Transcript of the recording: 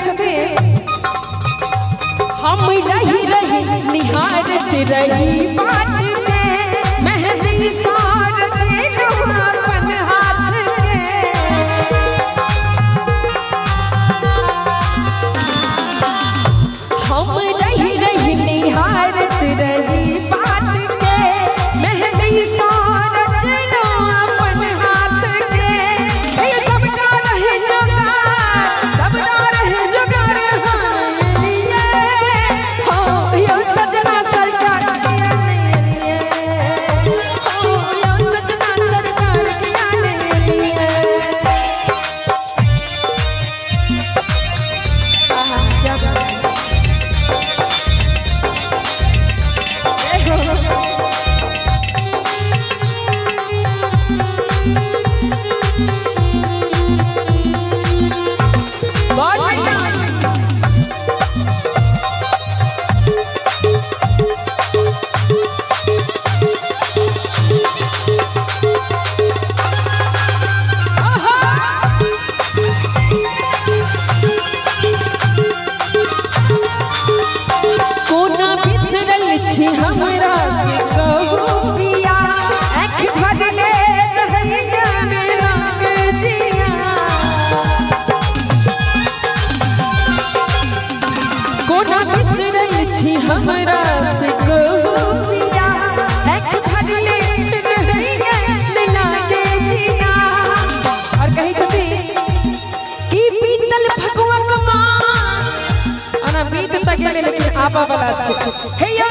छथिन हम रही रही निहारत रही बाट के मेहंदी सार अपन हाथ के। हम रही रही निहारत रही बाट के मेहंदी सार अपन हाथ के। सबटा रहे जोगार सबटा रहे जोगार सजना सरकार सजना सरकार। हमरा से कहू पिया आँख भरले जिया। कोना बिसरल छी हमरा से कहू पिया आँख भरले जिया। और कहै छथिन कि बीतल फगुआ कमास ओना बीत त गेलै लेकिन आबऽ वाला छै। हे यौ